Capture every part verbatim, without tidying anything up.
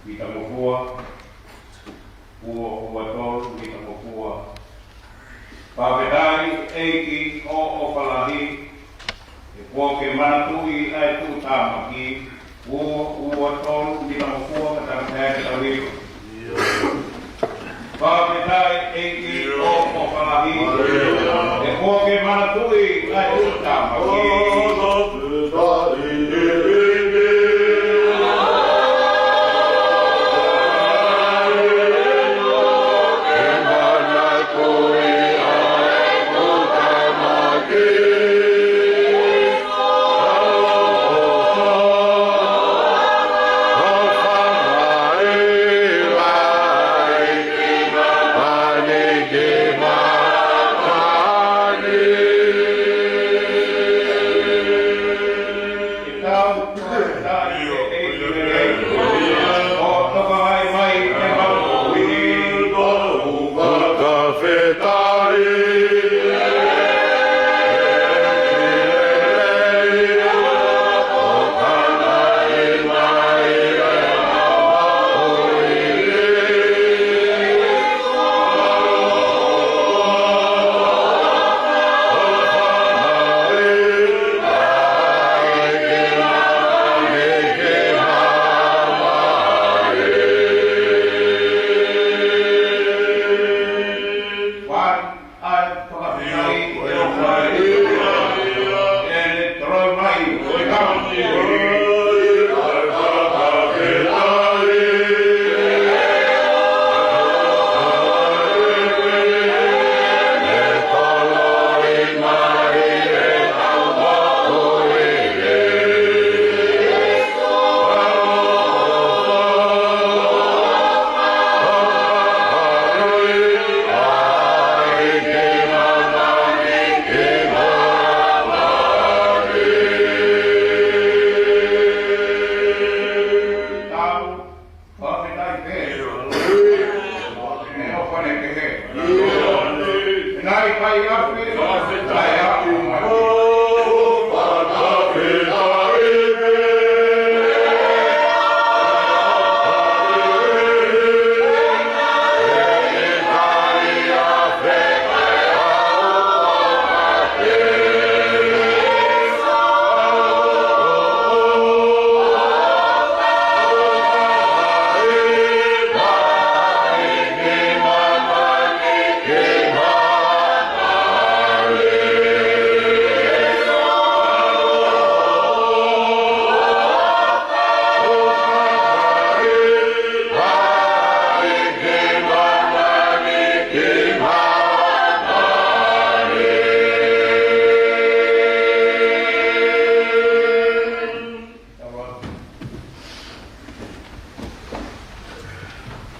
Mita mo fua, ua ua tolu, mita mo fua. Fakafetaʻi ʻEiki, ʻoku ʻofa lahi, Kuo ke manatuʻi ʻa e tuʻutāmaki, ua ua tolu, minamofua ka tangata e tauhiko. Fakafetaʻi ʻEiki ʻofa lahi, he kuo ke manatuʻi ʻa e tuʻutāmaki.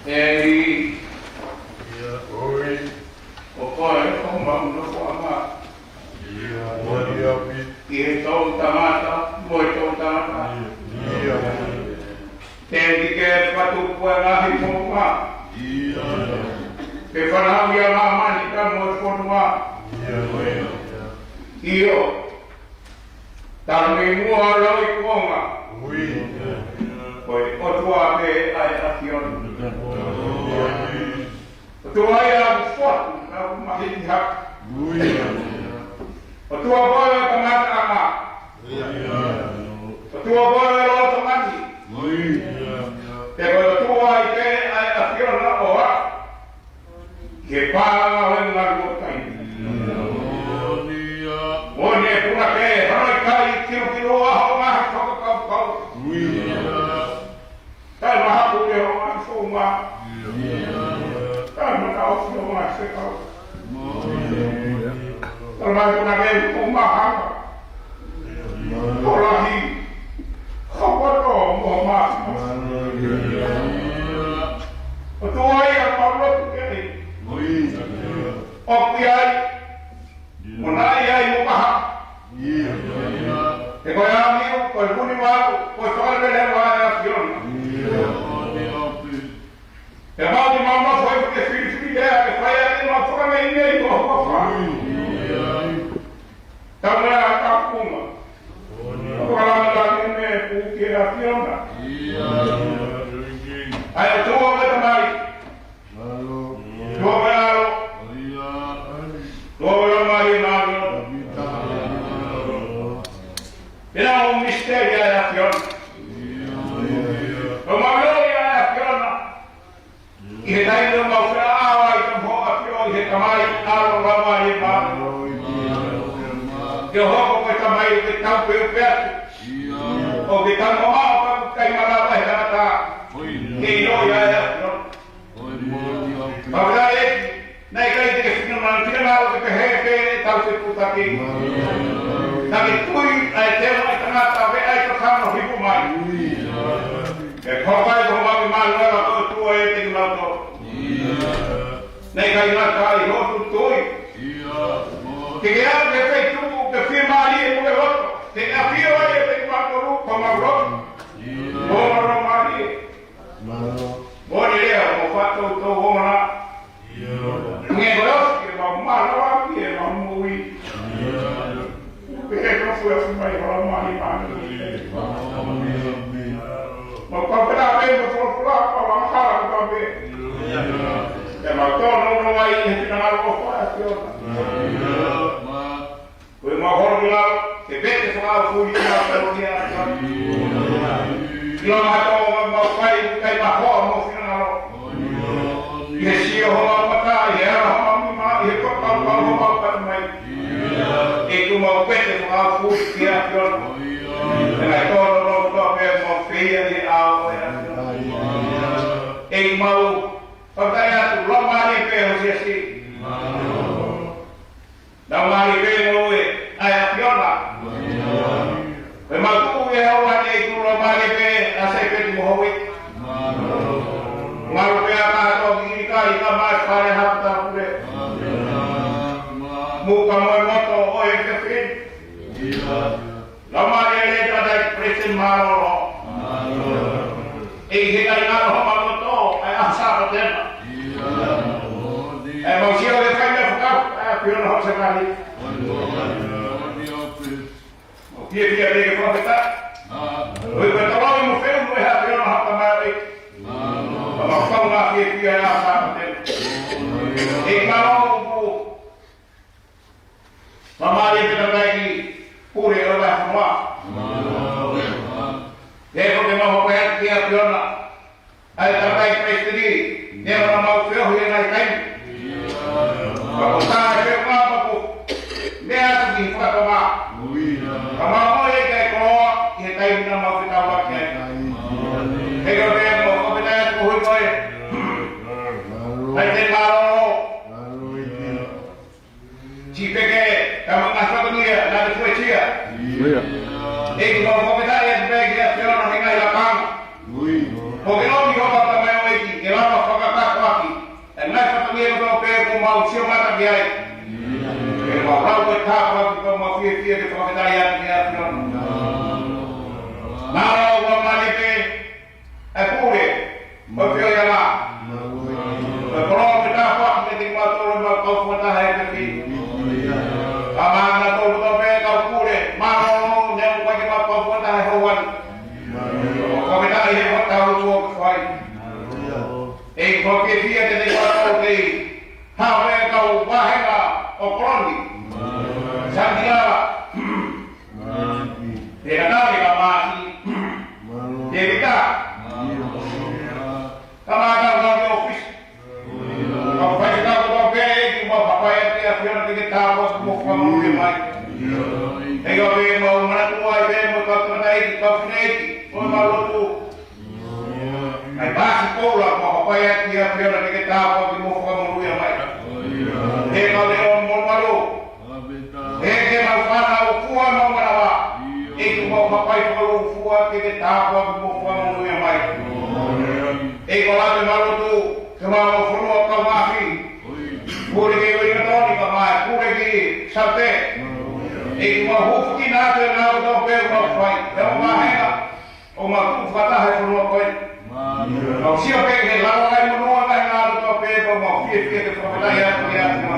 ʻEiki, ko koe ʻoku mau nofoʻanga ʻi he toʻutangata mo e toʻutangata. Tēvita ke fakatupu e ngaahi moʻunga ke fanauʻi ʻa māmani pea mo e fonua. ʻIo, talu mei muʻa ʻo lauikuonga, ko e ʻOtua pē ʻa e ʻAfiona. ʻOtua ia ʻoku fotu, ʻoku maheni hake. ʻOtua koe ʻo e kamataʻanga. ʻOtua koe ʻo e lolotonga ni. Pea ko e ʻOtua ia pē ʻa e ʻAfiona ʻo aʻu ki he paʻanga ʻo e ngaluotai. Moʻoni e punake, hono ʻikai kilukilu ʻa hoʻo ngaahi fakakaukau. Taʻemahaku ʻi hoʻo ngaahi founga. Taʻemataʻofi hoʻo ngaahi fekau. Taʻemahaku ʻi hoʻo ngaahi founga. Tokolahi, hoʻo poto mo hoʻo māfimafi. ʻOtua ia ʻoku mau lotu ki ai. ʻOku ʻi ai, mo naʻa ʻi ai mo maha. He ko e ʻAmi, ko e Vunivalu, ko e Fakalelei ʻa e ʻAfiona. Pea mau ni mau nofo ʻi he filifilia, ke fai ʻaki ʻemau fakameimei ʻi ho huafa. Tau meʻa ʻa e kapunga. Tau fakalāngilangi e meʻa ʻoku pū ki he ʻAfiona. ʻA e ʻOtua ko e Tamai. ʻOtua ko e ʻAlo. ʻOtua ko e Laumālie Māʻoniʻoni. Pea ʻoku misiteli ʻa e ʻAfiona. Ko e mālō ia ʻa e ʻAfiona. ʻI he taimi ʻoku mau fie ʻalu ai, ka mo ʻAfio ʻi he Tamai, ʻAlo, Laumālie Māʻoniʻoni. Ke hoko ko e Tamai ʻoku ke taupeupeu atu. ʻOku ke tau mamaʻo pea ʻoku ʻikai malava ʻe he tangata ke ʻilo ia ʻa e ʻAfiona. Pea ʻoku ʻikai, naʻe ʻikai te ke finangalo, finangalo ke pehē pē ʻetau feputaki. Naʻa ke tui ʻa e teu mai tangata, pea ʻai ka kano hiku mai. Ke kopai ko mai mālō ʻa e ʻOtua ʻiate kimautolu. Naʻe ʻikai ngata ai hoʻo tui. Ke ke aʻu ki he feituʻu ke fiemālie mo ke loto. Ke ke ʻafio ai ʻiate kimautolu ko homau loto. Ko homau loto mālie. Mo ne lea mo fato to ona. Nge ko e ofi ke mau mālō ʻaki ʻemau moʻui. Pea ke nofo ʻi he ʻofa mai ʻo Laumālie Māʻoniʻoni. Mau pau pē pea mo folofola, pau angahala ko pau pē. Pea mau tōnounou ai he finangalo ʻofa ʻa e ʻAfiona. Ko e mau holo ki lalo, ke pete fakaʻaufuli ki lalo, ke ʻomi ʻa e ʻAfiona. Ki lo mato, mau fai, kai maho, mau finangalo. ʻI he sio homau mata, ʻi he ala homau nima, ʻi he fakakaukau homau kata mai. ʻEiki, mau pete fakaʻaufuli ki he ʻAfiona. Pea ngai tōnounou kotoa pē mau feia ʻi he ʻao ʻo e ʻAfiona. ʻEiki, mau fakataha atu, Laumālie pē ho siasi. Laumālie pē mo e ʻa e ʻAfiona. Ko e mau tuʻu ʻi he ʻaho ni, ʻEiki, Laumālie pē ʻa Sēpeti mo Houʻeiki. Ngalo pē ʻa kātoa ki ʻIkai, ka mai fale hapa pule. Muka mo e moto ʻo e fefin. Laumālie lelei ʻa e President Mālōlō. ʻEiki, ʻikai ngalo homau loto ʻa e ʻaho Sāpate na. ʻE mau sio he fai meʻa fakaʻaufuli ʻa e ʻAfiona ho sēvani. Mau fiefia pē ke fakafetaʻi. Ko e toloi mo feu mo e ʻAfiona ho tamai. Ka mau fau ma fiefia ʻa e ʻaho Sāpate na. ʻEiki, mālō ʻoku Mālō e pita mai ki Pule ʻo e Vahefonua. He ko ke mau hopo atu ki he ʻAfiona. ʻA e tamaiki palesiteni, ne ʻoku mau feohi he ngaahi taimi. Ka ko tā e feohi ka paku, ne atu ki Fakatoma. Ka mau ʻomi e koloa, ʻi he taimi naʻa mau fetaulaki ai. He ko ke mau fakafetaʻi atu koe. Palesiteni mālōlō. Sipeke, ka mo e ngaahi fatongia, naʻa te fuesia. ʻIo. ʻEiki, mau fakafetaʻi atu pē ki he ʻAfiona he ngaahi lakanga. ʻIo. Ko ke ʻomi ho kau tamaioʻeiki, ke lava fakatakoaki ʻa e ngaahi fatongia kotoa pē kuo mau sio mata ki ai. ʻIo. Ke mau lau e tāpuaki, kuo mau fiefia ke fakafetaʻi atu ki he ʻAfiona. Mālō, ua mane pē, ʻa e Pule, mo e feohiʻanga. Ko e koloa mo e tāpuaki meiate kimautolu ʻoku mau kau fakataha he efiafi ni. Ka mo kimoutolu kotoa pē kau Pule, mālō, ne ʻoku ʻikai ke mau kau fakataha he houa ni. Ko e fakafetaʻi he fakataha ʻoku ke fai. ʻEiki, ʻoku mau fiefia kiate kimautolu kei hao e kau vāhenga ʻo Koloni. Santiala. Te kata me ka masi. Te vita. Ka mata ka ke ofisi. Ka fai ka ko pē ki mau hapai atu ki he ʻAfiona ke ke tāpuaki mo fakamoʻui mai. ʻEiki, ʻoku mau manatuʻi pē mo e kau tangataʻeiki, kau fineʻeiki, mo e mau lotu. ʻAi pasi koula, mau hapai atu ki he ʻAfiona ke ke tāpuaki mo fakamoʻui mai. He kau leʻo mo malu. He ke mau fānau fua mau manava. ʻEiki, mau hapai fakalūkufua ke ke tāpuaki mo fakamoʻui mai. ʻEiki, ko e lave mau lotu, ke mau fonua kau mafi. Pule ki Uelingatoni ka mai, pule ki Saute. ʻEiki, mau hūfaki atu e ngāue kotoa pē ʻoku mau fai. He ʻoku mau heka. ʻOku mau tuʻu fakataha he fonua ko eni. Mau sio pē ki he lava ʻa e monū ʻa e ngaahi meʻa kotoa pē, ʻoku mau fiefia ke fakafetaʻi atu ki he ʻAfiona.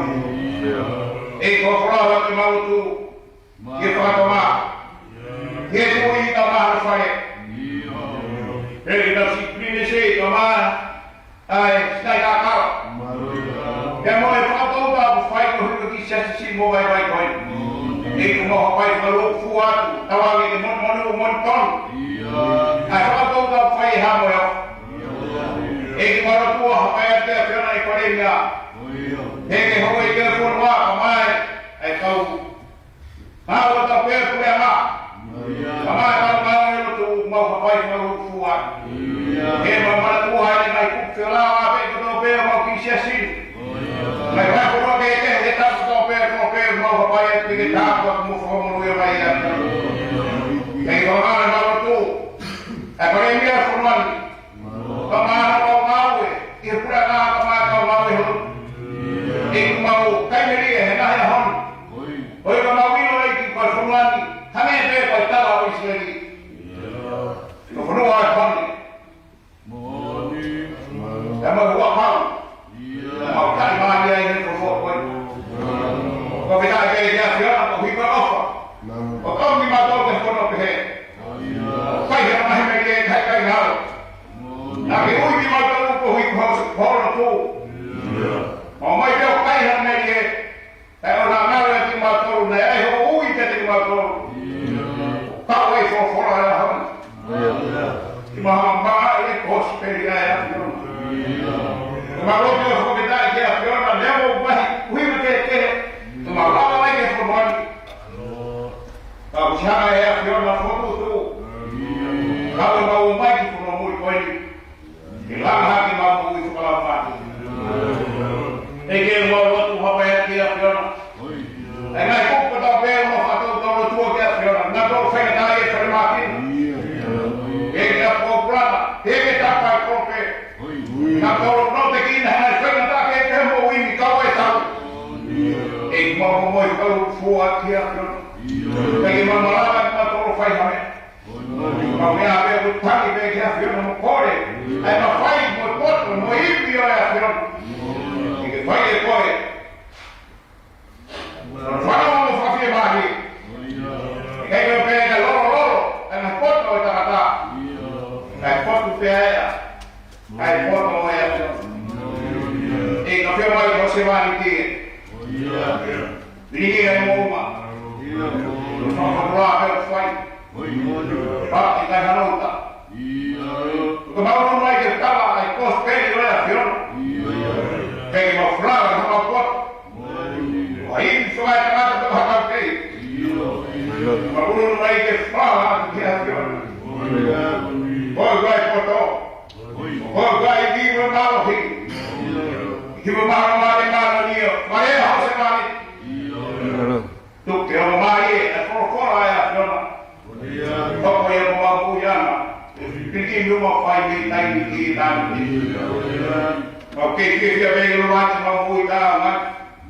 ʻEiki, ko e folofola ʻa e mau lotu, ki he Fakatoma. Ki he tuʻi ka mo e fale. He ki he tauhi pilinisi ka mo e ʻAi, sai ka kau. Mālō. Pea mo e fakatouʻosi ʻoku fai ko hiko ki he siasi mo vaivai ko ē. ʻEiki, mau Hapai fakalūkufua atu, tauange ke monumonū mo tonu. ʻA e fakatau tau fai ha mo e o. ʻEiki mau lotua, hapai atu ʻa e ʻAfiona ʻi Palēmia. Ke ke hoko ʻi he fonua, kae ʻumaʻā ʻa e kau. Mau ʻo tau pē puleʻanga. Kae ʻumaʻā ʻa e kau ngāue lotu, mau hapai fakalūkufua. Ke mau manatua ʻa e ngaahi kupu ke lava pē kotoa pē mau ki siasi. Mai pea koro ke ke he tapu kotoa pē, kotoa pē mau hapai atu ke ke tāpuaki mo fakamonūʻia mai ʻa e. Ke ke fakamālō atu. ʻA e Palēmia ʻo e fonua ni. Kae ʻumaʻā ʻa e kau ngāue. ʻI he puleʻanga kae ʻumaʻā ʻa e kau ngāue holo. ʻEiki mau kai melie he ngaahi ʻaho ni. ʻOi ka mau ʻilo ʻEiki ko e fonua ni. Hangē pē ko e tala ʻo ʻIsileli. Ko e fonua ʻo e fonua ni. Moʻoni. Pea mau huʻakau. Pea mau taʻimālie ai he koloa ko ē. Ko e kiate koe ʻEiki ʻAfiona, ko e ʻofa. Ko e kau ni mātou ke fono pehē. Kai he mahi mai ke kai kai ngalo. Naʻa ke ui kimautolu ko e ui ko e holo tō. Mau mai pē ʻo kai he mahi ke. Kae ʻoua naʻa ngalo ʻiate kimautolu, naʻe ʻi ai hoʻo ui kiate kimautolu. Kau ai folofola ʻa e ʻaho ni. Ke mau maʻa e kosipeli ʻa e ʻAfiona. Ke mau lotu ʻo fakafetaʻi ki he ʻAfiona, lea mo e ngaahi ʻuhinga kehekehe. Ke mau lava mai ki he fonua ni. Ka ʻoku siʻi hanga ʻe he ʻAfiona ʻo fokotuʻutuʻu. Kau ʻemau ō mai ki he fonua muli ko eni. Ke langa hake ʻemau moʻui fakalaumālie. ʻEiki mau lotu hapai atu ki he ʻAfiona. ʻA e ngaahi kupu kotoa pē ʻoku mau fakatautau lotua ki he ʻAfiona. Naʻa tau faingataʻaʻia ʻi he falemahaki. ʻEiki ʻapi ʻoku langa. ʻEiki tapa e kope. Naʻa tau lotu ki he ngaahi faingataʻa kehekehe ʻo e moʻui ni kau ai tau. ʻEiki mau moʻui fakalūkufua ki he ʻAfiona. ʻEiki mau malava ke mau tolo fai ha meʻa. Mau meʻa pē ʻoku tangi pē ki he ʻAfiona mo kole. ʻA e mafai mo e poto mo e ivi ʻo e ʻAfiona. ʻEiki fai ʻe koe. Fana mo fafie mahi. ʻIkai ko e pē ka lolo lolo. ʻA e poto ʻo e tangata. ʻA e poto pē ʻa e ʻa e poto ʻo e ʻAfiona. ʻEiki ka fie mai ko se mani ki. Vini ai mo uma. Fakapula pē ʻoku fai. Paʻi kai hanouta. Ka mau ō mai ke tala ʻa e kosipeli ʻo e ʻAfiona. Ke mau fala ka mau poto. ʻO ivi fai tangata ka mau kei. Mau ō mai ke fala ki he ʻAfiona. Ko e kai poto. Ko e kai ki mo mālohi. Ki mo mālohi mālohi mālohi. Mālohi ʻa Hose mālohi. Tuku ke ʻomai ʻa e folofola ʻa e ʻAfiona. Hoko ia ko mau puiana. Piki numa fai mei taimi ki taimi. Mau kei fiefia pē ʻi he ʻuluaki mau puiana.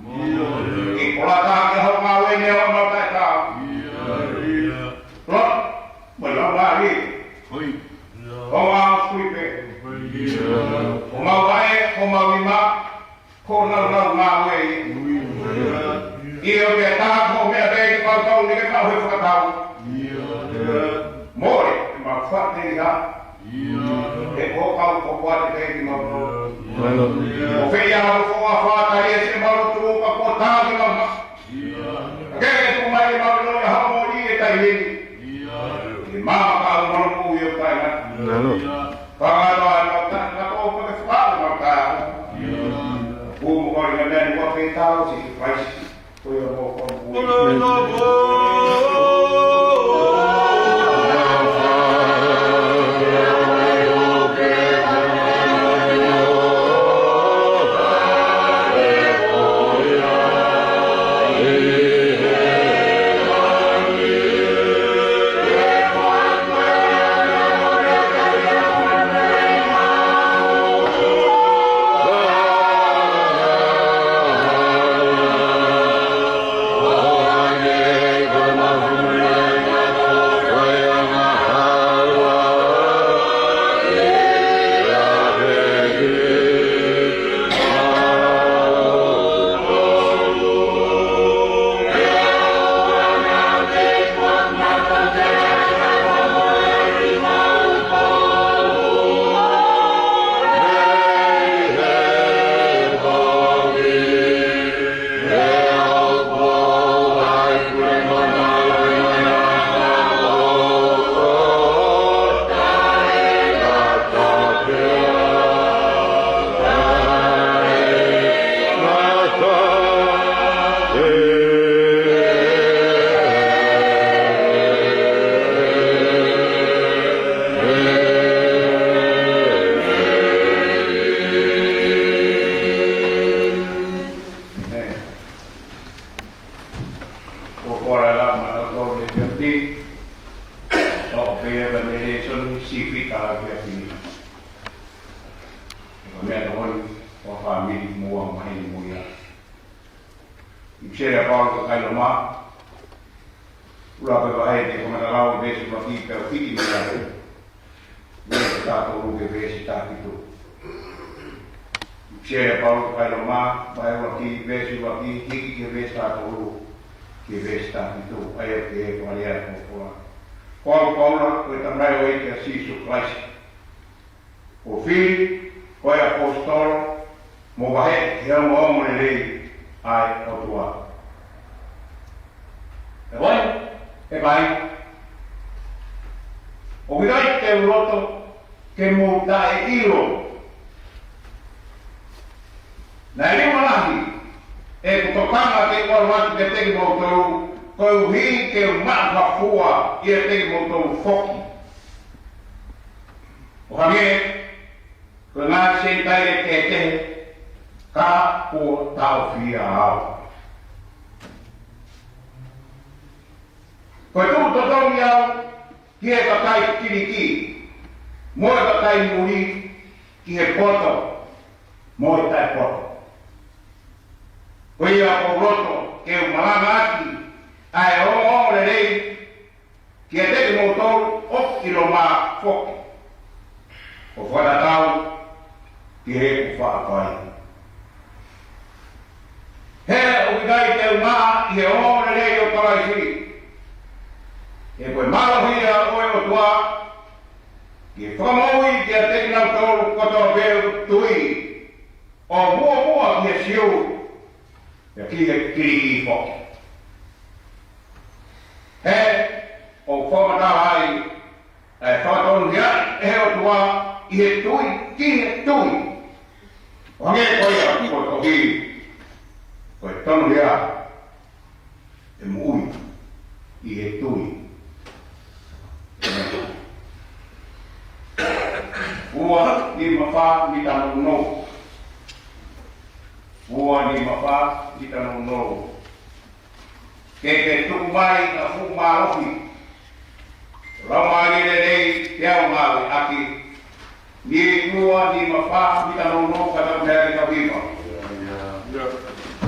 ʻI he kolata ke hau mau ʻene ʻo mau taʻetau. Lord, mo e lau mālie. Ko mau sui pē. Ko mau vaʻe, ko mau nima. Ko nau nau ngāue. ʻIo ke tā ko meʻa pē ki mau tau ni ke mau he fakatau. Mole, ke mau fate ia. He ko kau ko kuate pē ki mau tau. Ko fē ia ko ko a fata ia se mau tu ka ko tā ki mau ma. Ke ke tu mai mau lo ia hamo i e tai ni. Ke mau ka mau ku ia tai na. Pangano ʻa e mau taʻe, ka ko pake fakaʻau mau taʻe. Kuo mo kori na mea ni ua pe tau si Christ. Ko ia mo ko. ʻOku pehē ʻa e Lēsoni Sīpinga ʻo e efiafi ni. Ko e meʻatokoni ʻa e fāmili mo e maheni mo ia. ʻIpiseli ʻa Paula ki he kakai Loma, ʻuluaki vahe, te u kamata lau veesi ʻuluaki pea u hiki mei ai. Veesi taha tolu ki he veesi taha fitu. ʻIpiseli ʻa Paula ki he kakai Loma, vahe ʻuluaki, veesi ʻuluaki, hiki ki he veesi taha tolu, ki he veesi taha fitu, ʻa ia ʻoku pehē ʻe he folofola: Ko au Paula, ko e tamaioʻeiki ʻa Sīsū Kalaisi, ʻo fili ko e ʻaposetolo, mo vaheʻi ʻi he ongoongolelei ʻa e ʻOtua. ʻE ʻikai, ʻe ʻikai, ʻoku ʻikai te u loto ke mou taʻeʻilo. Naʻe liunga lahi ʻeku tokanga ke u ʻalu atu kiate kimoutolu, koeʻuhi ke u maʻu ha fua ʻiate kimoutolu foki, ʻo hangē ko e ngaahi Senitaile kehekehe, ka kuo taʻofia au. Ko e tuʻu totongi au ki he kakai Kiliki, mo e kakai muli, ki he poto mo e taʻepoto. Ko ia ʻoku ou loto ke u malangaʻaki ʻa e ongoongolelei kiate kimoutolu ʻoku ʻi Loma foki, ʻo fakatatau ki heʻeku faʻa fai. He ʻoku ʻikai te u maʻa ʻi he ongoongolelei ʻo Kalaisi, he ko e mālohi ia ʻo e ʻOtua ke fakamoʻui kiate kinautolu kotoa pē ʻoku tui, ʻo muʻomuʻa ki he Siu, pea ki he Kiliki foki. He ʻoku fakamatalaʻi ʻa e fakatonuhiaʻi ʻe he ʻOtua ʻi he tui ki he tui, ʻo hangē ko ia kuo tohi: Ko e tonuhia ʻe moʻui ʻi he tui. Ua nima fā, mita nounou. Ua nima fā, mita nounou. Ke ke tuku mai ha fuʻu mālohi, laumālie lelei, peau ngāueʻaki. Ni ua nima fā, mita nounou, ka tau meʻa ke tau hiva.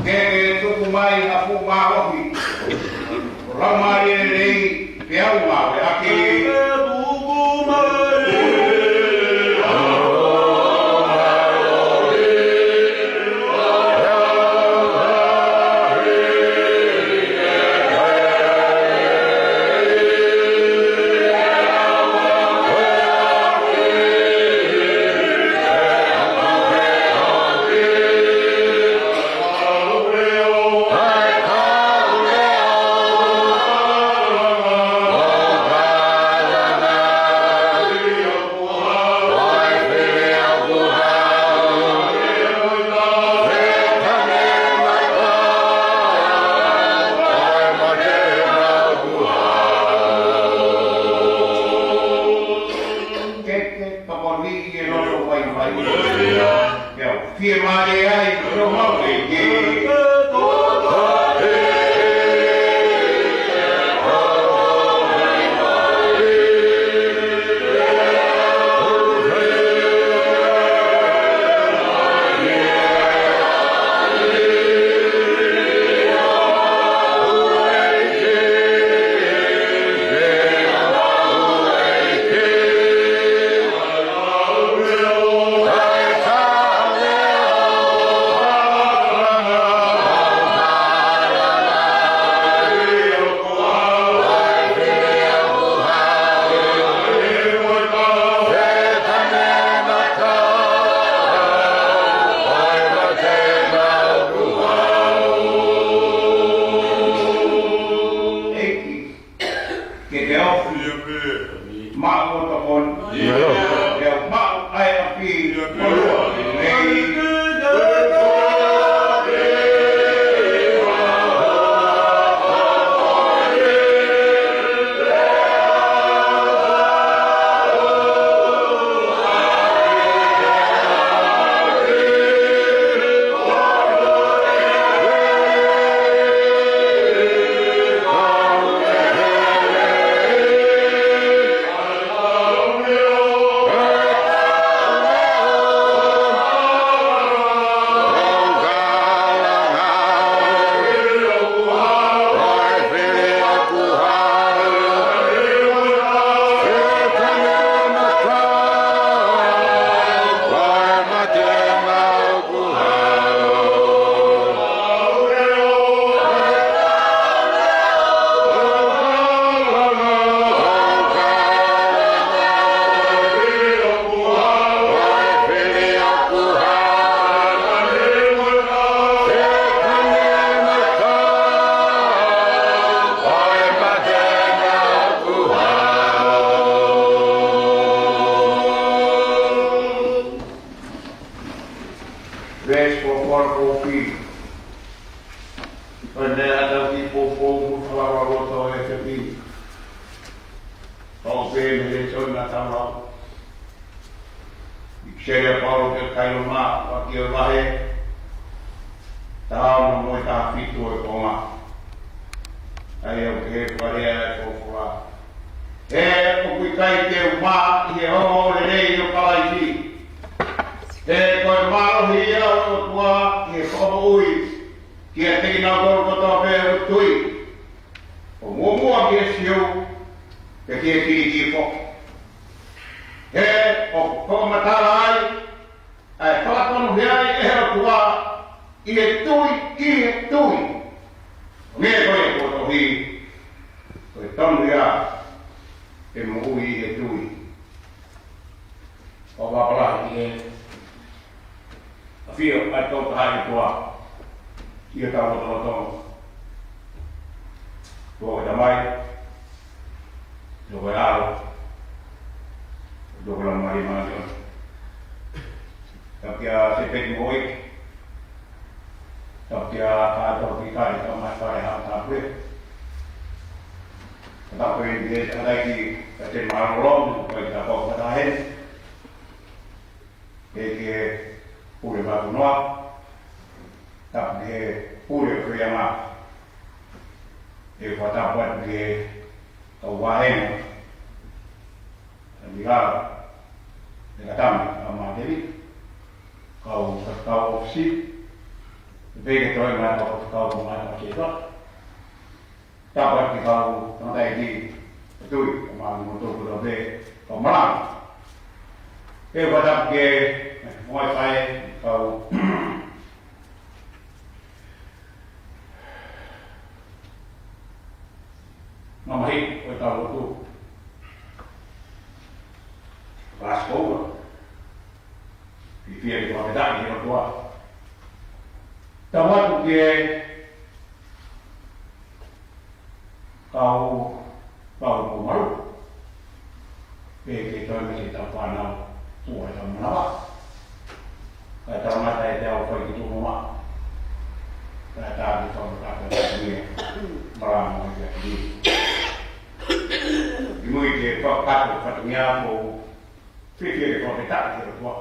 Ke ke tuku mai ha fuʻu mālohi, laumālie lelei, peau ngāueʻaki. Ke ke tokoni ki he loto vaivai. Ke u fiemālie ai, ʻe homau ʻEiki. ʻEiki, ke ke ofi maʻu ʻo tokoni. Ke u maʻu ʻa e ʻapi mo e lelei. Pehē mei he lēsoni naʻa tau lau. ʻIpiseli ʻa Paula ki he kakai Loma, ʻuluaki ʻo e vahe, taha ono mo e taha fitu ʻo e konga. ʻA ia ʻoku pehē ʻe he fakalea ʻa e folofola: He ʻoku ʻikai te u mā ʻi he ongoongolelei ʻo Kalaisi. He ko e mālohi ia ʻo e ʻOtua ki he fakamoʻui kiate kinautolu kotoa pē ʻoku tui, ʻo muʻomuʻa ki he Siu, pea ki he Kiliki foki. He ʻoku fakamatala ai ʻa e fakatonuhiaʻi ʻe he ʻOtua ʻi he tui ki he tui. ʻO hangē ko ia kuo tohi, ko e tonu ia ʻe moʻui ʻi he tui. ʻOku fakapapauʻi ʻe he ʻafio ʻa e Tolu Tahaʻi ʻOtua ʻi hotau lotolotonga. Ko e Tamai, ko e ʻAlo, ko e Laumālie Māʻoniʻoni. Tapu kia Sēpeni Moʻui, tapu kia Pātoa Pīkari, tapu mai fale hau tapu e. Tapu e ni e takai ki ka te mālōlō, ko e tapu ka tahen. Pea ki he pule vākunoa, tapu ki he pule ʻo e faianga, ʻe fakatapu atu ki he kau vāhenga, ʻa Migala, ʻe Katami, ʻa Māteli, kau faifekau ʻōfisi, pea ki he toenga kau faifekau mo e ngaahi faifekau. Tapu atu ki he kau tangataʻeiki ʻo e tui, ʻa e māmani mo e tō kotoa pē, kau malanga. Pea fakatapu ki he ngaahi faifekau, mamahi ʻo e tau lotu. Vaskoua. Fiefia ke fakafetaʻi ki he ʻOtua. Tapu atu ki he kau, kau Poumalu. Pea ki he toenga ʻo e tau fānau, ʻoku ʻi ai e tau manava. Kae tau ngata ʻi he tau fai ki tuʻa mama. Kae tā ki fau ka ka ka ia. Malanga mo e kia kiri. ʻI muʻa ke fakakakato fatongia, ʻoku ou fiefia ke fakafetaʻi ki he ʻOtua.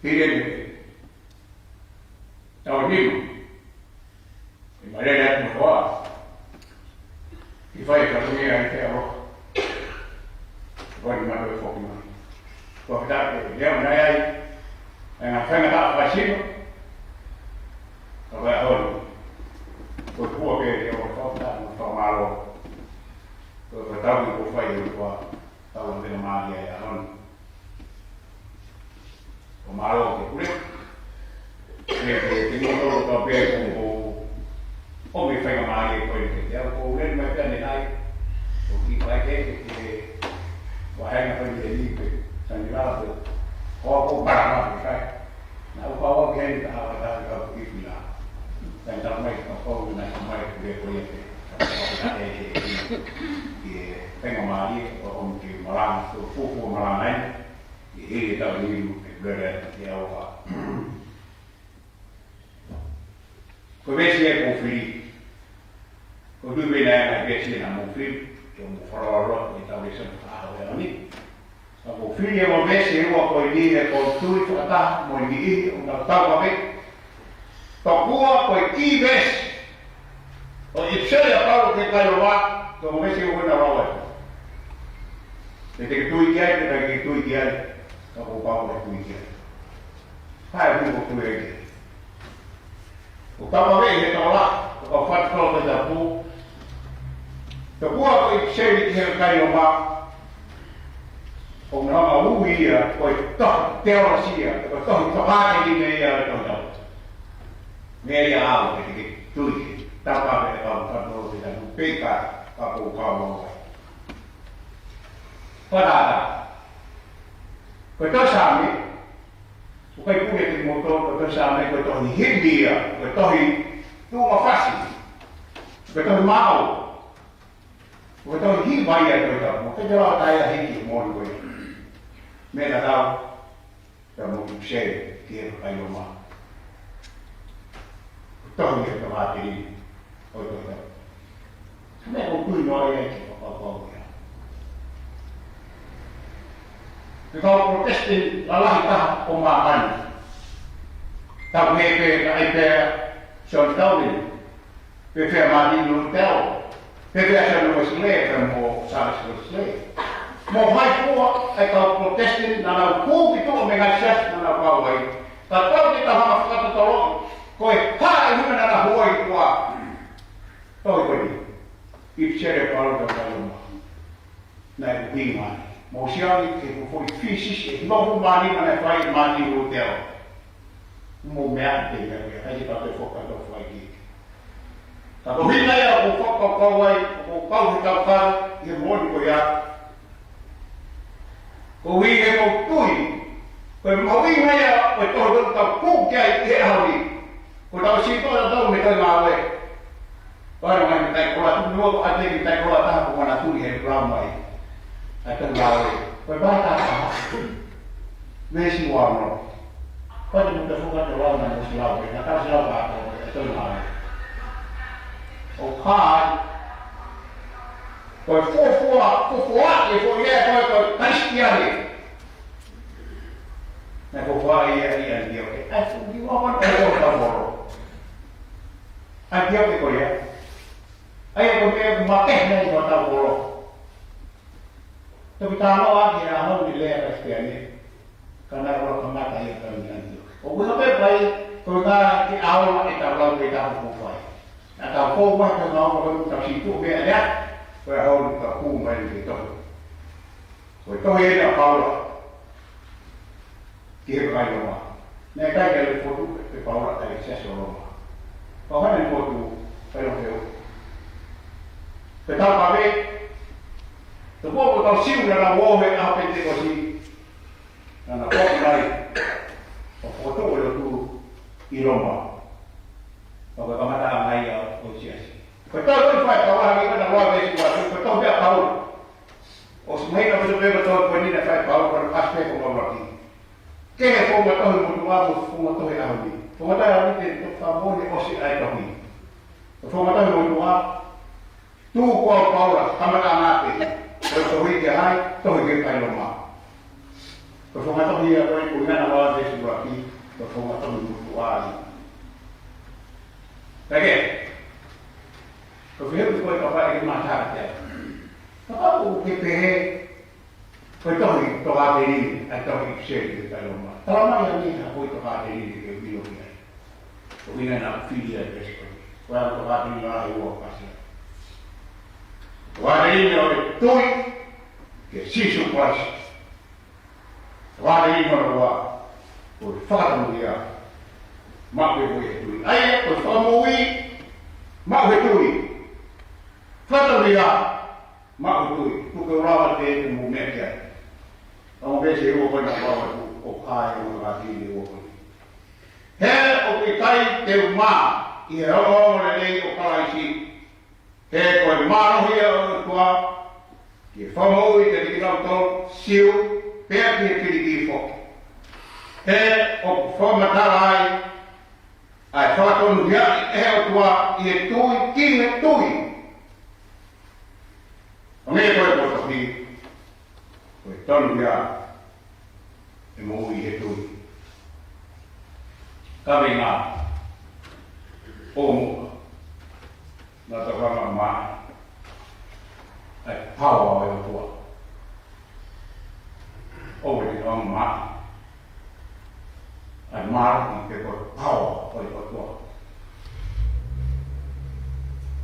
Hili eni, tau nima. ʻE malele atu mo hoa. ʻI fai e fatongia ʻi te alo. Ko ni mato e foki mai. Ko e taku e lea mai ai. ʻE ngā faingataʻa fakasino. Ka vai honi. Ko e pua ke te o fakatapu mo fakamālō. Ko e fakatapu ko fai e kua. Tau ʻa pena mālie ai a honi. ʻO mālō ke pule. Ke, ke, ke mo tau tau pē ko, ko, ʻo me fai ka mālie ko e ke te au ko ule mai pē ane nai. ʻO ki vai ke, ke, ke, wa hai na fai ni pe, sani la pe. Ko, ko, bara ma pe kai. Na u kau au ke ni ka hawa ta ka ku ki fila. Ka ni ta mai ka kau na ka mai pule ko ia pe. Ka ka e, e, e, e, fai ka mālie, ʻo, ʻo ke malanga, ko, ko, ko malanga ai. ʻI he tau ni mo ke pule atu ki au ka. Ko e veesi ʻoku ou fili. Ko e tui pē naʻe ʻi ai e veesi naʻa mou fili, ke mou folofola ʻi he tau lēsoni fakaʻaho ʻo e ʻaho ni. Ka ʻoku ou fili ʻa e veesi ʻe ua ko eni ʻoku ou tui fakataha mo e niʻihi ʻoku nau taukaveʻi. Tokua ko e key veesi ʻo e ʻipiseli ʻa Paula ki he kakai Loma, ko e veesi ʻoku ou lau ai. Te te ke tui ki ai, te te ke tui ki ai, ka ʻoku ou pau ke tui ki ai. Hae hui ʻoku ou tui ai ki ai. ʻOku taukaveʻi he tau la, ʻoku ou fatu tau te tapu. Tokua ko e ʻipiseli ki he kakai Loma, ʻoku nau ui ia ko e tohi teolosia, ko e tohi tokāteline ia ʻo e tohi tau. Meʻa ia ʻoku ou tui ki ai, taukaveʻi he kau fatu tau te tapu pē ka, ka ʻoku ou kau ai. Fakataha. Ko e tohi Saame, ʻoku ʻikai pule ke mo to, ko e tohi Saame, ko e tohi himi ia, ko e tohi tuʻunga fasi, ko e tohi maʻu, ko e tohi hiva ia ko e tau, mo ke te lau tai a hiki mo ko ia. Meʻa tatau, ka mo ki pse, ki he kakai Loma. Ko e tohi ia ko e tokāteline ʻo e tohi tau. Meʻa ʻoku ou tui noa ia ki he fakapapau ia. Ko e kau Protestant lalahi taha ʻo māmani. Tau he pē ka ai pē John Calvin, pē pē Martin Luther, pē pē John Wesley, pē mo Charles Wesley. Mo hai fua ʻa e kau Protestant naʻa nau kū ki tuʻa mei he ngaahi siasi naʻa nau kau ai. Ka tau ke tau hanga fakatotolo, ko e hā e ʻuhinga naʻa nau hū ai ki tuʻa. Tau ko eni. ʻIpiseli ʻa Paula ki he kakai Loma. Naʻe ʻuhinga ai. Mou sio ange ki he foʻi thesis ʻe noa ʻe nima naʻe fai ʻe Martin Luther. Mou meaʻi pē ia, ʻikai ke pau ke u fakatofa ki ai. Ka ko e ʻuhinga ia ʻoku ou fakakaukau ai, ʻoku ou kau he kau kau, ʻi he moʻoni ko ia. Koeʻuhi he ʻoku ou tui, ko e mahuʻinga ia ʻo e tohi ʻoku tau kū ki ai ʻi he ʻaho ni. Ko ʻetau sio ʻatautolu mei he Tohi Ngāue. Ko e ngaahi meʻa ko ē ʻoku tonu ʻo ʻoatu e meʻa ko ē ʻoku tonu he pula mai. ʻA e Tohi Ngāue. Ko e vahe taha taha. Veesi ua ono. Ko e tuku ke fuka te lau na mo si lau, na ka si lau ka ko e Tohi Ngāue. ʻOku hā ai. Ko e fuofua, fuofua, ʻe fuofua, ko e, ko e Kalisitiane. Naʻe fuofua ia ʻi ʻAnitioke. ʻAi, fuofua, ko e, ko e, ko e, ko e, ʻAnitioke ko ia. ʻAi, ko e meʻa makehe naʻe ʻi hotau kolo. Toki talanoa ki he ʻaho ni lea Kalisitiane. Ka naʻe ʻuluaki kamata ia ka ni ʻAnitioke. ʻOku ʻikai pē pai, ko e ngaahi ʻaho ʻe tau lau pē ʻetau kuo fai. Naʻa tau kau mai ka ngāue ko ʻetau sītuʻa meʻa lea. Ko e ʻaho ni ka kū mai ki he tohi. Ko e tohi eni ʻa Paula ki he kakai Loma. Naʻe ʻikai ke lele fotu ʻe Paula ʻa e siasi ʻo Loma. Pau hane fotu, kai lo feo. Pea tau kave, te pō ko tau Siu naʻa nau ō he ʻaho Penitekosi, naʻa nau ō mai, ʻo fokotuʻu e lotu ʻi Loma. Pea ko e kamataʻanga ia ʻo e siasi. Ko e tau ʻi fai tau ʻaho ni ka naʻa nau ō he siasi, ko e tau pē ʻa Paula. ʻOsi mahino pē ko e tau ko eni naʻe fai ʻe Paula, ko e ʻasi pē ko Paula ki. Kehe founga tohi motuʻa mo founga tohi ʻaho ni. Founga tohi ʻaho ni te toki fakamoʻoni ʻosi ʻa e tohi. Ko e founga tohi motuʻa, tuku ʻa Paula, kamataʻanga pē. Ko e tohi ki he kakai, tohi ki he kakai Loma. Ko e founga tohi ia ko ē ʻoku ʻi ai ʻa e veesi ʻuluaki, ko e founga tohi motuʻa ia. Pea ke, ko e fehuʻi ko ē kapau ʻe mahalo te ʻai. Kapau ʻoku ke pehē, ko e tohi Tokāteline, ʻa e tohi ʻIpiseli ki he kakai Loma. Talamai ange ha foʻi Tokāteline ke u ʻilo ki ai. Ko e ʻuhinga naʻa ku fili ai pē ko ē. Ko e Tokāteline ʻe ua ʻoku ʻasi ai. Tokāteline ʻo e tui kia Sīsū Kalaisi. Tokāteline hono ua, ko e fakatonuhia maʻu he tui. ʻA ia, ko e fakamoʻui maʻu he tui. Fakatonuhia maʻu he tui. Tuku ke u lau atu ke mou meʻa ki ai. ʻA e veesi ʻe ua ko ē naʻa ku lau atu, ʻoku ʻi ai ʻa e Tokāteline ʻe ua ko ē. He ʻoku ʻikai te u mā ʻi he ongoongolelei ʻo Kalaisi. He ko e mālohi ia ʻo e ʻOtua ke fakamoʻui kiate kinautolu Siu, pea ki he Filipino foki. He ʻoku fakamatala ai ʻa e fakatonuhiaʻi ʻe he ʻOtua ʻi he tui ki he tui. ʻO hangē ko e potohi, ko e tonuhia ʻe moʻui he tui. Kaveinga ʻo muʻa, naʻa tau hanga ʻo maʻu ʻa e paoa ʻo e ʻOtua. ʻOua te tau hanga ʻo maʻu ʻa e mālohi pe ko e paoa ʻo e ʻOtua.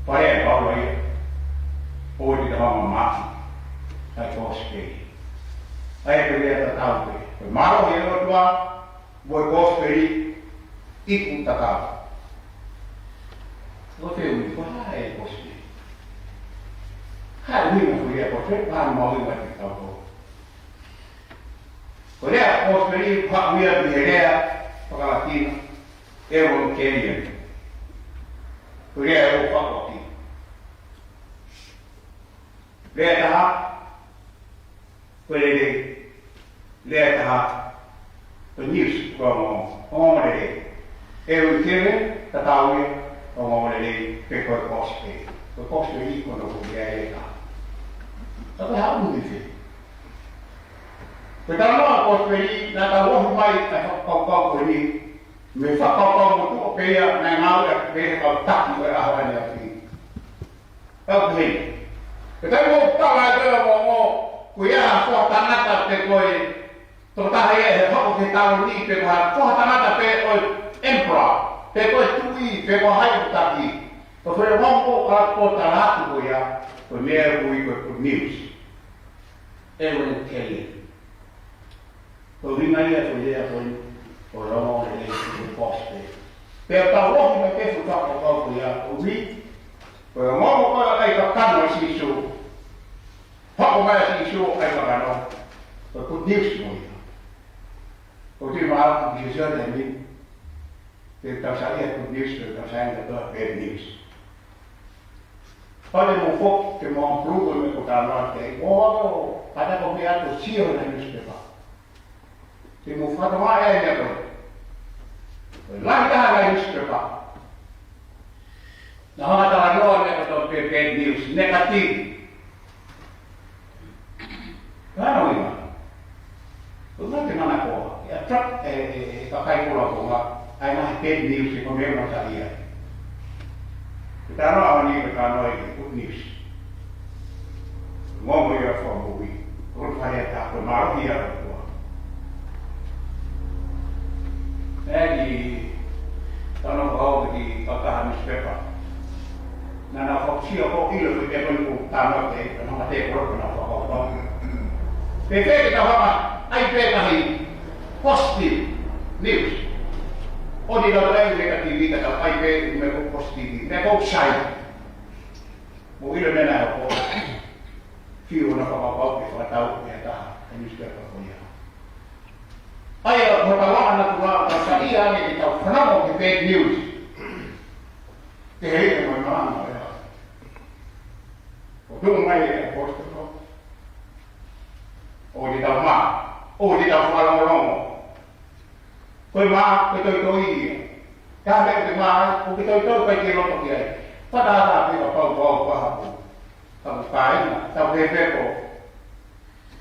Pea ʻe paoa ia, ʻoua te tau hanga ʻo maʻu ʻa e kosipeli. ʻA ia ko e lea tatau pē. Ko e mālohi ʻo e ʻOtua, mo e kosipeli, iku tatau. Ko e fehuʻi, ko e hā e kosipeli? Hā e ʻuhinga foʻi lea kosipeli, hā e mahuʻinga ʻo e kosipeli? Ko e lea kosipeli, haʻu ia mei he lea faka-Latina, evangelion. Ko e lea ʻo e faka-Latina. Lea taha, ko e lelei. Lea taha, ko e news, ko e ongo, ongoongolelei. Evangelion, tatau ia, ongoongolelei, pe ko e kosipeli. Ko e kosipeli, ko hono ʻuhinga ia ʻe taha. Ka ko e hā e ʻuhinga? Ko e talanoa ko eni, naʻa tau ofi mai ʻa e fakakaukau ko eni, mei he fakakaukau motuʻa pē ia naʻe ngāueʻaki pē ʻe he kau taki ʻo e ʻaho ni ʻaʻahi. Kau pehē. Pea ʻikai ke u tala ʻe au ʻo, ko e hā ha foha tangata pe ko e tokotaha ia ʻe hoko ki he taloni pe ko ha foha tangata pē ʻo e emperor, pe ko e tuʻi, pe ko hai ʻoku taki. Ko e foʻi ongo ʻoku ou tala atu ko ia, ko e meʻa ʻoku ui ko e good news. Evangelio. Ko e ʻuhinga ia ko e lea ko eni, ko e ongoongolelei, ko e gospel. Pea tau ofi mai pē he fakakaukau ko ia, ko e ui, ko e ongoongo ko ia ʻa e kakano ʻa Sīsū. Hoko mai ʻa Sīsū ʻo ʻai kakano. Ko e good news mo ia. Ko e tui maʻa ki he sio te mi. Te tau saiʻia good news, te tau saiʻia ko e bad news. Pea te mou foki, te mou approve e meʻa ʻoku ou talanoa ki ai. ʻO, ʻo, ʻo, kātaki ʻo meʻa atu sio he newspaper. Te mou fakatokangaʻi e meʻa ko ē. Ko e lahi taha e newspaper naʻa nau talanoa e meʻa ko e bad news, negative. Ko e hā hono ʻuhinga? Ko e ʻuhinga ke manakoa, ʻe attract e, e, e kakai koula ko ē, ʻa e ngaahi bad news ʻi he meʻa ʻoku nau saiʻia ai. Ko e talanoa ʻaho ni, ko e talanoa ʻi he good news. Ongoongo ia ʻa e Fakamoʻui. Ko e fai ʻa e tā ko e mālohi ʻa e ʻOtua. ʻE ki tano kau ki kakaha newspaper. Naʻa nau fakasio ko e ʻilo ko e meʻa ko eni ʻoku tano ke, naʻa nau mate ko e naʻa nau fakakaukau. Pea ke tau hanga ʻai pē ngaahi positive news. ʻOua te tau ʻai negative, ka tau ʻai pē meʻa ko e positive, meʻa ko e sai. Mou ʻilo e meʻa naʻe hoko. Fiu hono fakakaukau ke fakatau ʻe ha taha e newspaper ko ia. ʻA ia, ko e tau ana tu la, ka saiʻia ange ke tau fanongo ki he bad news. Ke hei e mai mana ʻo e hā. ʻO tuʻu mai e ʻapositolo. ʻOua te tau mā. ʻOua te tau fakalongolongo. Ko e mā, ko e toitoi ia. Ka mea ko e mā, ko e toitoi ʻikai ke loto ki ai. Pea tā tā pē kapau ko au ko ha pu. Ka ko e kāinga, tau pehē pē ko,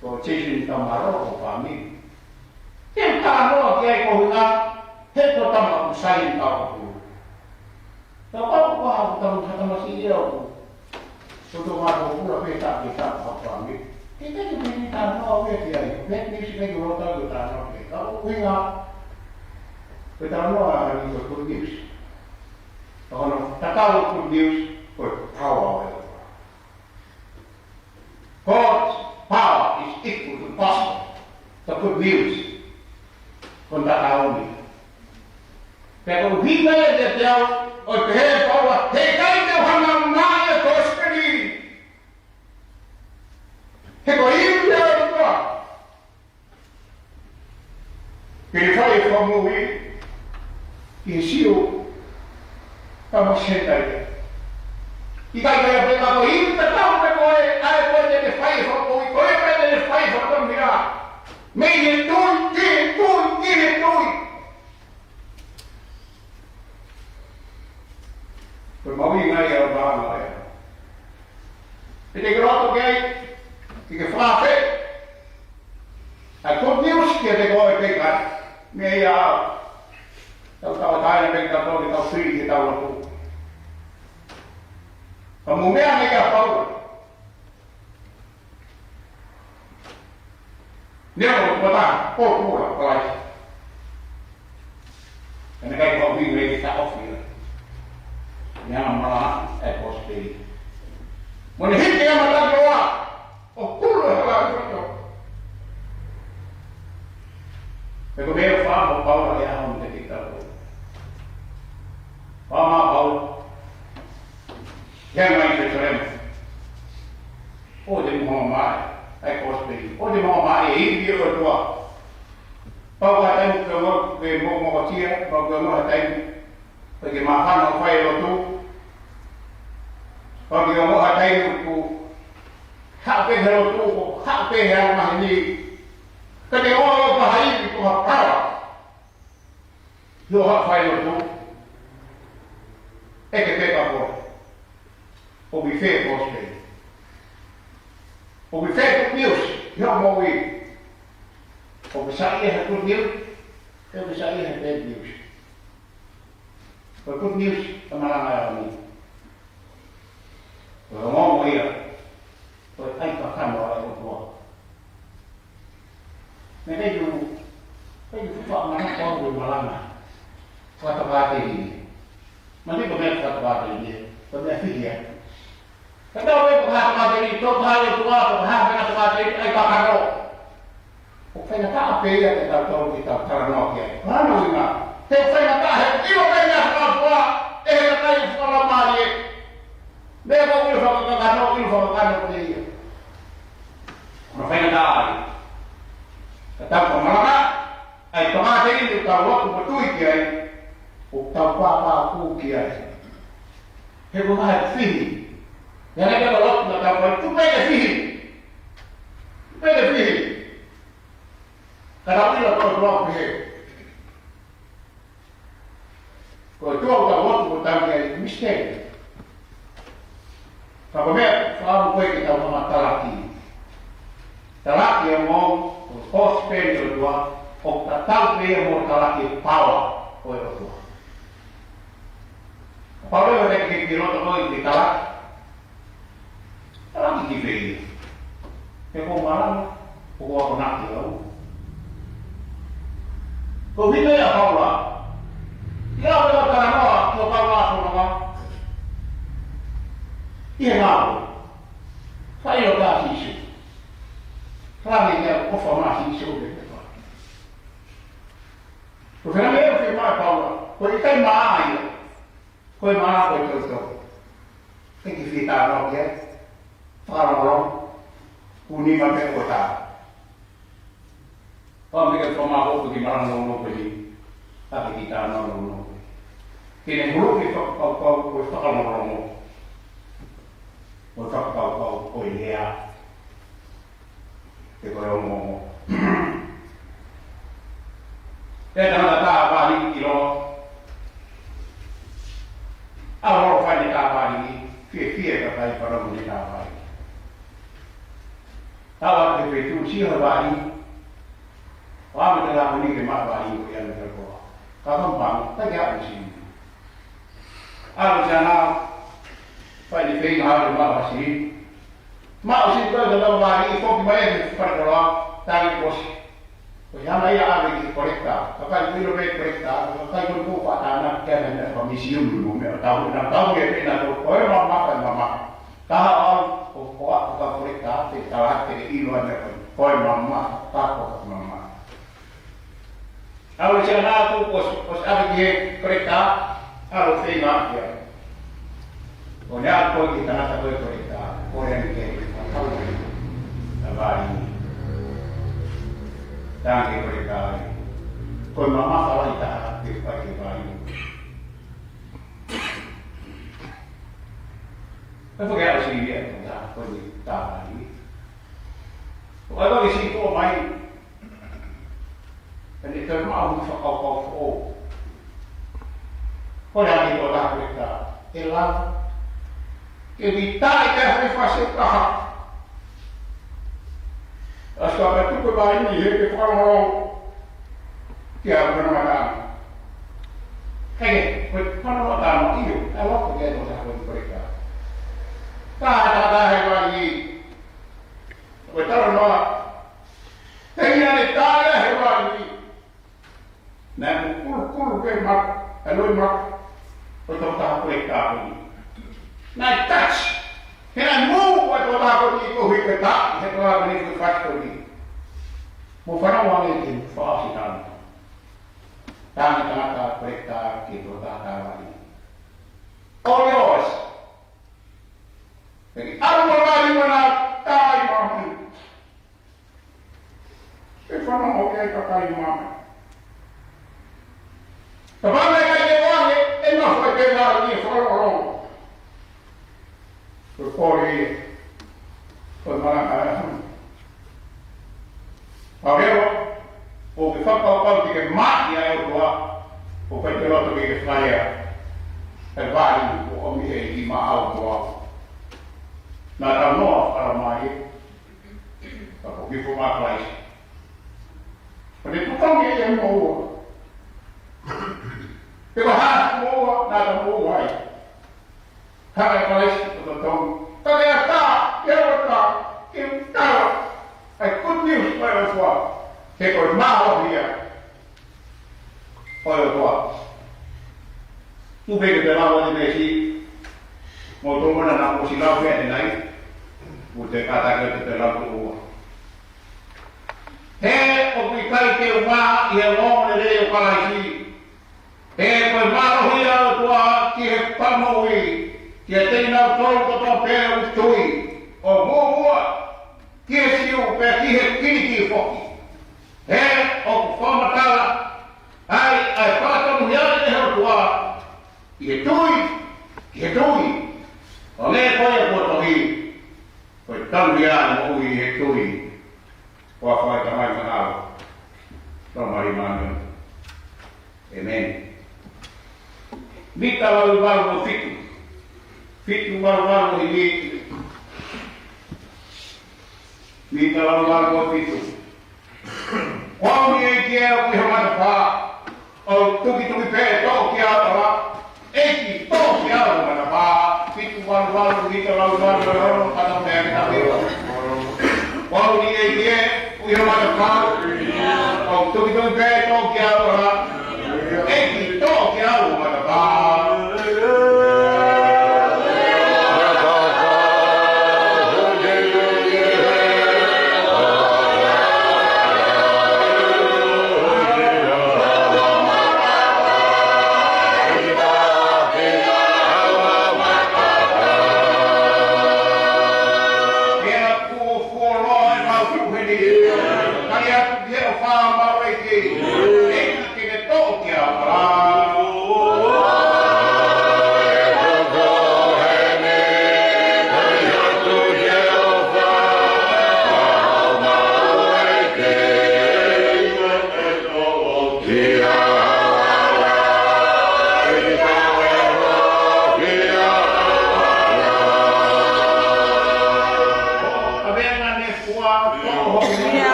ko Jason tau mālō ko e fāmili. Te u talanoa ki ai ko e ʻuhinga, he ko e tama ʻoku sai ʻi he tau ʻoku. Kapau ko ha ʻoku tau hatamasi ia ʻoku. Ko e tau mālō pula pē tā ke tā ko e fāmili. Ke te ke meni talanoa ʻo e ki ai, me ni si ke ke lota ko e talanoa ke. Ka ko e ʻuhinga, ko e talanoa ʻaho ni ko e good news. Ka ko hono tatau e good news, ko e power ʻo e ʻOtua. God's power is equal to the gospel, the good news. Ko e tatau ni. Pea ko e ʻuhinga ia kiate au, ʻoku pehē ʻe Paula, he ʻikai te u hanga ʻo maʻu e kosipeli. He ko e ivi ia ʻa e ʻOtua. Ke ne fai e fakamoʻui ki he Siu, pea mo e Senitaile. ʻIkai ke ʻi ai pē ha ivi tatau pē ko ē, ʻa ē ko ē te ne fai e fakamoʻui, ko ē pē te ne fai e fakamoʻui. Mei he tui, ki he tui, ki he tui. Ko e mahuʻinga ia ʻo e vāhenga ē. Pea te ke loto ki ai, te ke fakaafe. ʻA e good news kiate koe pe ʻikai. Meʻa ia ʻa e tau tauʻatāina pē kitautolu ke tau fili ke tau lotu. Ka mou meʻa ange kia Paula. Neongo ko e taha, ko e kula, ko e lahi. Ka ne ʻikai ke ʻi ai ha meʻa ke taʻofi ia. Neongo malanga e kosipeli. Mo ne hiki e mata ki ʻoa, ʻo kulu e hala ʻi hoto. Pea ko e meʻa ʻoku fai ʻe Paula he ʻaho ni kiate kitautolu. Fai mai ʻa Paula. He ʻomai ki Selusalema. ʻOua te mou hanga ʻo maʻu ʻa e kosipeli. ʻOua te mou hanga ʻo maʻu e ivi ʻo e ʻOtua. Pau ko ha taimi ʻoku ke ongoʻi ke mokomokotia, pau ʻoku ke ongoʻi ha taimi ʻoku ʻikai ke māfana hoʻo fai e lotu. Pau ʻoku ke ongoʻi ha taimi ʻoku haʻu pē he lotu, ʻo haʻu pē he angamaheni. Ka te ʻoua ʻe ʻi ai ha ivi pe ha power ʻi hoʻo fai e lotu. ʻEke pē kia koe. ʻOku ʻi fē e kosipeli? ʻOku ʻi fē e good news ʻi hoʻo moʻui? ʻOku saiʻia he good news, ʻoku saiʻia he bad news. Ko e good news, ʻa e malanga ʻo e ʻaho ni, ko e ongoongo ia, ko e ʻai kakano ʻa e ʻOtua. Meʻa ʻoku, ʻoku fuʻu fakamālō ko e malanga fakatokāteline. Mahino ko e meʻa fakatokāteline, ko e meʻa fihi ia. Ka tau ʻai fakatokāteline, tau ʻai ʻOtua, fakatokāteline, ʻai kakano. ʻOku faingataʻa pē ia ke tau tau ki tau talanoa ki ai. Ko hono ʻuhinga, he ʻoku faingataʻa he ʻilo pē ia ʻa e ʻOtua, ʻe he kakai ʻoku fakamālie. Meʻa ko e ʻilo fakakakano, ʻilo fakakakano pē ia. Ko hono faingataʻa ia. Ka tau ka malanga, ʻai tokāteline ʻoku tau lotu mo tui ki ai, ʻoku tau pāpā pū ki ai. He ko e ngaahi fihi. Ia ne ka lotu na tau fai, tuku pē ke fihi. Tuku pē ke fihi. Ka tau ʻilo ko e ʻOtua pē. Ko e ʻOtua ʻoku tau lotu mo tau ki ai, mistake. Ka ko e meʻa, fakaʻamu ko ē ke tau hanga talaki. Talaki ʻa e moʻunga, ko e kosipeli ʻo e ʻOtua, ʻoku tatau pē ia mo e talaki ʻa e power ʻo e ʻOtua. Kapau leva ʻe ʻikai ke ke loto koe ke talaki, talaki ki fē ia? He ko e malanga, ʻoku ou akonaki au. Ko e ʻuhinga ia ʻa Paula. ʻI he ʻaho ʻo e talanoa, ko Paula ʻa Paula. ʻI he ngāue. Fai ʻo tā Sīsū. Fai ʻo tā ʻofa mai Sīsū ke te fai. Ko e fename ʻoku fiemaʻu ʻe Paula. Ko e ʻikai maʻa ia. Ko e maʻa ko e toutou. Ke ke fie talanoa ki ai. Fakalongolongo. Kuo nima pē ʻo tā. Pea mei he fakamālō ko e kiʻi malanga nounou ko eni, ʻa e kiʻi talanoa nounou ko eni. Ke ne huluʻi e fakakaukau ko e fakalongolongo, ko e fakakaukau ko e lea, pe ko e ongoongo. ʻE tangata tāvali ʻiloa, ʻa e lolo fai ʻene tāvali, fiefia e kakai pea mo ʻene tāvali. Tau atu ki he feituʻu, sio he vali. ʻO ʻave e tangata ko eni ke maʻu e vali ko ia mei he koloa. Ka kam pang, ta kia usi. ʻAlu siana, fai ʻene feinga ʻo maʻu ha sili. Maʻu sili ko ē ʻa e tangata vali, foki mai ki he fale koloa, tangi ʻosi. Ko ia mai ia ʻave ki he kolekita. Kakai ko ē ʻilo pē kolekita, kakai ko ē ʻoku faʻa tānaki ʻa e meʻa ko e misiumi mo e meʻa ʻoku tau, naʻa tau ia pē naʻa tau ko e mamafa e mamafa. Ka haʻu au, ko, ko, ko ka kolekita, te tala, te ke ʻilo ʻa e meʻa ko e, ko e mamafa, ka ko ka mamafa. ʻAlu siana atu, ʻosi, ʻosi ʻave ki he kolekita, ʻalu feinga ia. ʻO ne aʻu ko ē ki he tangata ko ē kolekita, ko e ʻai ke, ʻa e vali. Tangi kolekita. Ko e mamafa lahi taha, ke fai ke vali. ʻE fakaʻosi ia ko e tā, ko e tā vali. ʻO ʻai ke sio mai. ʻE ne toe maʻu e fakakaukau foʻou. Ko e ʻai ko e tā kolekita. ʻE lava. Ke ni tā i ka fai fasi taha. ʻAsi ka tuku e vali ni he ke fakalongolongo. Kia mana mata. Hei, ko e mana mata ma io, ʻa e loko ke no sa ko i kolekita. Tā, tā, tā, he vali. Ko e talanoa. Te ia ne tā ia he vali. Naʻe kulu, kulu ke ma, ʻa e loi ma, ko e tau tā kolekita ko eni. Naʻe touch. He naʻe move ko e tau tā ko eni ko hui ke tā, he tau tā ko eni ko e fasi ko eni. Mo fanau ange ke fasi tā. Tangi tangata kolekita ki he tau tā tā vali. All yours. Peki alu ma vali mana tā i mamahi. ʻE fanongo ki ai kakai mamahi. Ka pā mai kai e vale, ʻe nofo e pē vale ni e fakalongolongo. Ko e pole ia. Ko e malanga ʻa e ʻaho ni. Pau leva, ʻoku ke fakakaukau te ke maʻu ʻa e ʻOtua, ʻoku ʻikai ke loto ke ke fakaea. ʻE vali, ʻoku ʻomi ʻe he ʻEiki maʻau ko au. Naʻa tau noa fakalama ia. Ka ko ki fo ma Christ. moʻua. He ko e hā e moʻua naʻa ta moʻua ai? Hanga ʻe Kalaisi ʻo totongi. Ka ke ʻatā, ke ʻatā, ke ʻatā. ʻA e good news ʻo e ʻOtua. He ko e mālohi ia ʻo e ʻOtua. Tuku ke te lau ʻa e veesi. Mo tō mana na mo si lau pē ʻanenai. Mo te kātaki ʻo te lau tō ua. He ʻoku ʻikai te u mā ʻi he ongoongolelei ʻo Kalaisi. He ko e mālohi ia ʻo e ʻOtua ki he fakamoʻui, kiate kinautolu kotoa pē ʻoku tui, ʻo muʻomuʻa ki he Siu pea ki he Kiliki foki. He ʻoku fakamatala ai ʻa e fakatonuhiaʻi ʻe he ʻOtua, ʻi he tui, ki he tui. ʻO ne ko ia kuo tohi, ko e tanu ia ʻa e moʻui ʻi he tui. Ko e fai tamai mahalo. Tau mali manu. ʻĒmeni. Mita valu valu mo fitu. Fitu valu valu mo himi. Mita valu valu mo fitu. Ko au ni ʻEiki ē ʻoku ʻi he matapā. ʻOku tukituki pē ʻe toʻo ki ai ʻa e ola. ʻEiki toʻo ki ai ʻa e matapā. Fitu valu valu, mita valu valu, valu valu, kata mea ke tawe. Ko au ni ʻEiki ē ʻoku ʻi he matapā. ʻOku tukituki pē ʻe toʻo ki ai ʻa e ola. ʻEiki toʻo ki ai ʻa e matapā. Pea kuo fuoloa ʻemau tuʻu heni. Tali atu ki he ʻofa ʻa e ʻEiki. ʻEiki ke ne toʻo ki ai ʻa e ola.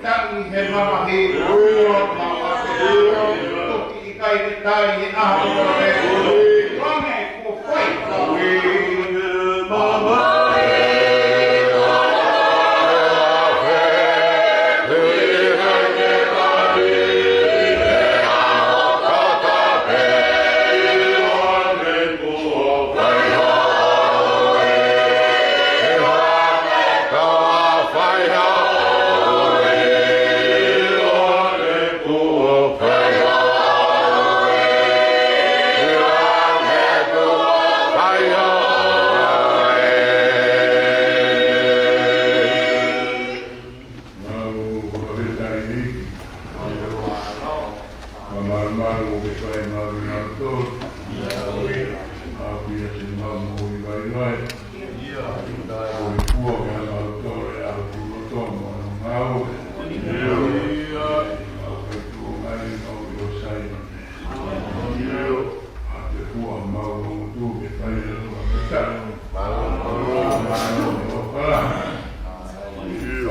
Tangi he mamahi, ua mamahi, toki ʻikai ke tai he ʻaho ko ē. Langi kuo fai. Mau fakafetaʻi ʻEiki. Mau mālō ke fai maʻu ʻe kinautolu. Mau pia se mau moʻui vaivai. Ko e kua ke hanga ʻo tole ʻa e kuloto mo hono ngāue. Mau kai tuongaʻi mau ʻi ʻo sai. ʻA te kua mau lotu ke fai ʻa e fakafetaʻi. Mau lotu ke fai.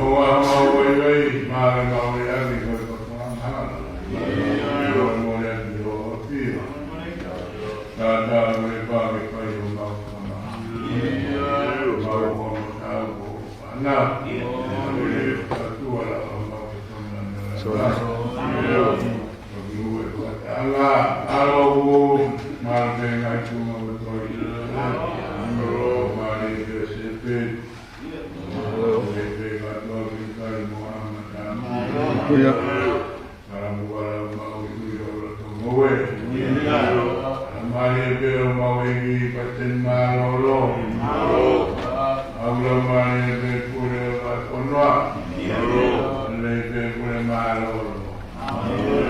ʻOua mau vaivai, mālō mau leʻaki ko e katoa mahala. Mālō mau leʻaki ʻo ʻOtua. Tātā mo e pā ke fai ʻo mau kama. Mau ʻono tau ko ana. Mālō e katoa la ʻo mau katoa na. Mālō e katoa la. Mālō ko mālō e ngaahi tuʻunga ʻo e toi. Mālō e sepe. ʻIo.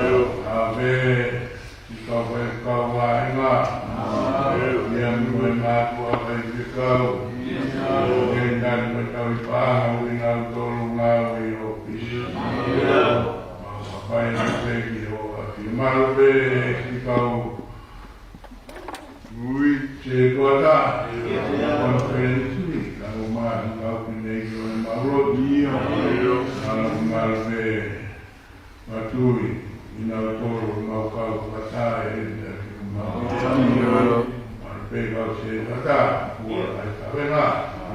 Mau ʻi nautolu ngāue ʻi ʻōfisi. Mau ʻapasia pē ki he ʻofa. Mālō pē ki he kau ui se tuata. Kau konifelenisi, kau mai, kau pine ʻi ʻo e mau lotu. Mālō, mālō pē. Mātuʻa, ʻi nautolu mau kau fakataha ʻi he ʻEiki, mau mālō pē kau se tuata, kau ai kavenga.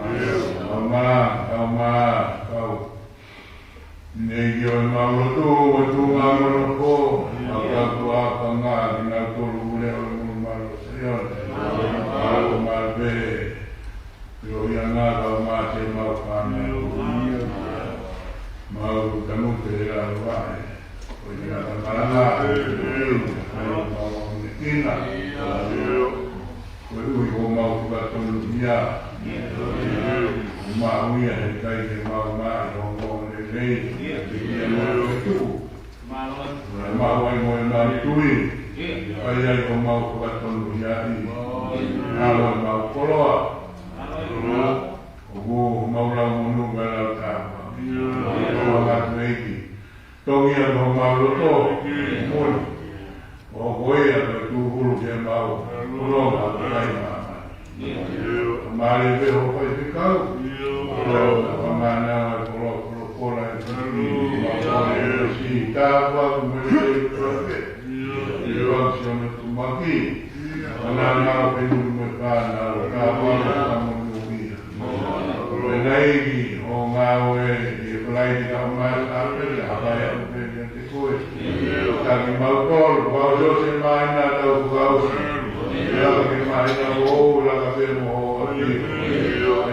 Kau mā, kau mā, kau nei ʻi ʻo e mau lotu, ʻo e tuʻunga mo e nofo, mau kau tuʻa panga, ʻi nautolu mule ʻo e mulu mālō Saione. Mālō, mālō pē. Ko ia ngā kau mā te mau fānau. Mau tangutu he lalo vaʻe. Ko ia ngā malanga. Ko ia mau ne kina. Ko e ui ko mau fakatonuhia. Ko mau ia he kai ke mau mā ʻi hongo lelei. Ko ia mau tuʻu. Mālō. Mālō ai mo e mau tui. ʻIo. ʻAi ai ko mau fakatonuhia ʻi. Mālō. Mālō ai mau koloa. Mālō. ʻOku mau lau monū ka lau tāpuaki. ʻIo. Ko ngā tueiki. Tongi ai ko mau loto. ʻIo. Moni. ʻO ko ia ko e tūhulu ke mau. Mālō. Koloa mau kai māmani. Mālō pē hoʻo faifekau. Mālō. Mālō ai kolo, kolo, kolo, e tū, mālō. Mālō. Si tāpuaki mo e teu kua pē. Mālō. Sione Tumaki. Mālō. Mālō pē nu me fānau. Tāpuaki mo e monū ia. Mālō. Pea nai ki hoʻo ngāue ʻi he Falaite ka mai a pele, a pai a pele. Ko e taki mau tolu, mau sio se mai na tau fukausi. Ia ke mai na o, la ka pe mo o, ati.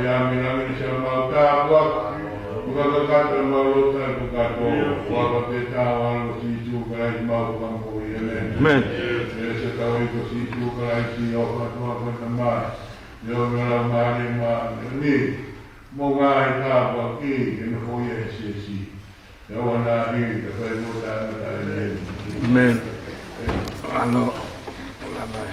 Ia me na me se mau tāpuaki. Puka ka kata mau lo ta puka to. Ua ka pe ta wa lo si tu ka i mau ka mo i ene. Amen. E se tau i ko si tu ka i si o ka to ka ta mai. Ia me la mai ma ni. Mo ngā i tāpuaki, e no ko ia e sesi. Amen. Mālō. Mālō.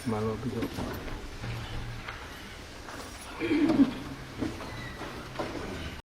Mālō. Mālō. Mālō.